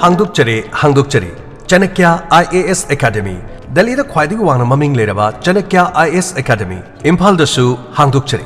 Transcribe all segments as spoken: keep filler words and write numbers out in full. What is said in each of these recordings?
ꯍꯥꯡꯗꯣꯛꯆꯔꯤ, ꯍꯥꯡꯗꯣꯛꯆꯔꯤ꯫ ꯆꯥꯅꯀ꯭ꯌ IAS Academy, ꯗꯦꯜꯂꯤꯗ ꯈ꯭ꯋꯥꯏꯗꯒꯤ ꯋꯥꯡꯅ ꯃꯃꯤꯡ ꯂꯩꯔꯕ ꯆꯥꯅꯀ꯭ꯌ IAS Academy, ꯏꯝꯐꯥꯜꯗꯁꯨ ꯍꯥꯡꯗꯣꯛꯆꯔꯤ꯫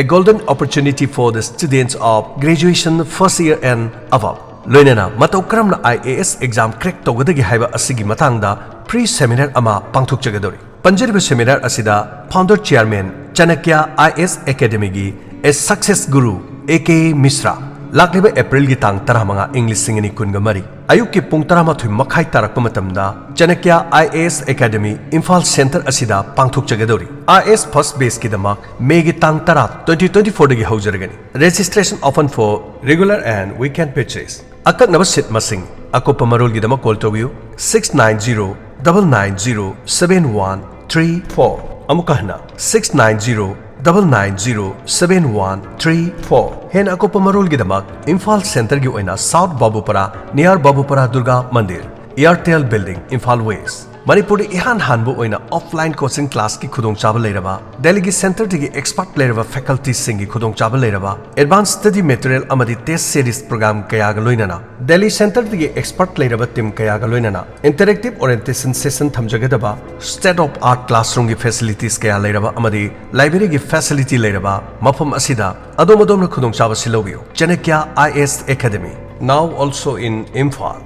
A golden opportunity for the students of graduation first year and above. ꯂꯣꯏꯅꯅ ꯃꯇꯧ ꯀꯔꯝꯅ IAS exam crack ꯇꯧꯒꯗꯒꯦ ꯍꯥꯏꯕ ꯑꯁꯤꯒꯤ ꯃꯇꯥꯡꯗ free seminar ꯑꯃ ꯄꯥꯡꯊꯣꯛꯆꯒꯗꯧꯔꯤ꯫ ꯄꯟꯖꯔꯤꯕ seminar ꯑꯁꯤꯗ founder chairman ꯆꯥꯅꯀ꯭ꯌ IAS Academyꯒꯤ A success guru A K Mishra, ꯂꯥꯛꯂꯤꯕ ꯑꯦꯄ꯭ꯔꯤꯜꯒꯤ ꯇꯥꯡ ꯇꯔꯥꯃꯉꯥ, ꯏꯪ ꯂꯤꯁꯤꯡ ꯑꯅꯤ ꯀꯨꯟꯒ ꯃꯔꯤ, ꯑꯌꯨꯛꯀꯤ ꯄꯨꯡ ꯇꯔꯥꯃꯥꯊꯣꯏ ꯃꯈꯥꯏ ꯇꯥꯔꯛꯄ ꯃꯇꯝꯗ ꯆꯥꯅꯀ꯭ꯌ IAS Academy, ꯏꯝꯐꯥꯜ centre ꯑꯁꯤꯗ ꯄꯥꯡꯊꯣꯛꯆꯒꯗꯧꯔꯤ꯫ IAS first batchꯀꯤꯗꯃꯛ ꯃꯦꯒꯤ ꯇꯥꯡ ꯇꯔꯥ, twenty twenty-fourꯗꯒꯤ ꯍꯧꯖꯔꯒꯅꯤ꯫ Registration open for regular and weekend batches. ꯑꯀꯛꯅꯕ seat ꯃꯁꯤꯡ꯫ ꯑꯀꯨꯞꯄ ꯃꯔꯣꯜꯒꯤꯗꯃꯛ call ꯇꯧꯕꯤꯌꯨ, six nine zero double nine zero seven one three four꯫ ꯑꯃꯨꯛꯀ ꯍꯟꯅ, six nine zero double nine zero seven one three four꯫ ꯍꯦꯟꯅ ꯑꯀꯨꯞꯄ ꯃꯔꯣꯜꯒꯤꯗꯃꯛ ꯏꯝꯐꯥꯜ centreꯒꯤ ꯑꯣꯏꯅ South ꯕꯥꯕꯨꯄꯥꯔꯥ, near ꯕꯥꯕꯨꯄꯥꯔꯥ ꯗꯨꯔꯒꯥ ꯃꯟꯗꯤꯔ, Airtel Building, Imphal West꯫ ꯃꯅꯤꯄꯨꯔꯗ ꯏꯍꯥꯟ ꯍꯥꯟꯕ ꯑꯣꯏꯅ offline coaching classꯀꯤ ꯈꯨꯗꯣꯡꯆꯥꯕ ꯂꯩꯔꯕ, ꯗꯦꯜꯂꯤꯒꯤ centreꯗꯒꯤ expert ꯂꯩꯔꯕ facultyꯁꯤꯡꯒꯤ ꯈꯨꯗꯣꯡꯆꯥꯕ ꯂꯩꯔꯕ, advanced study material ꯑꯃꯗꯤ test series program ꯀꯌꯥꯒ ꯂꯣꯏꯅꯅ, ꯗꯦꯜꯂꯤ centreꯗꯒꯤ expert ꯂꯩꯔꯕ team ꯀꯌꯥꯒ ꯂꯣꯏꯅꯅ interactive orientation session ꯊꯝꯖꯒꯗꯕ, state of art classroomꯒꯤ facilities ꯀꯌꯥ ꯂꯩꯔꯕ ꯑꯃꯗꯤ libraryꯒꯤ facility ꯂꯩꯔꯕ ꯃꯐꯝ ꯑꯁꯤꯗ ꯑꯗꯣꯝ ꯑꯗꯣꯝꯅ ꯈꯨꯗꯣꯡꯆꯥꯕꯁꯤ ꯂꯧꯕꯤꯌꯨ꯫ ꯆꯥꯅꯀ꯭ꯌ IAS Academy, now also in Imphal.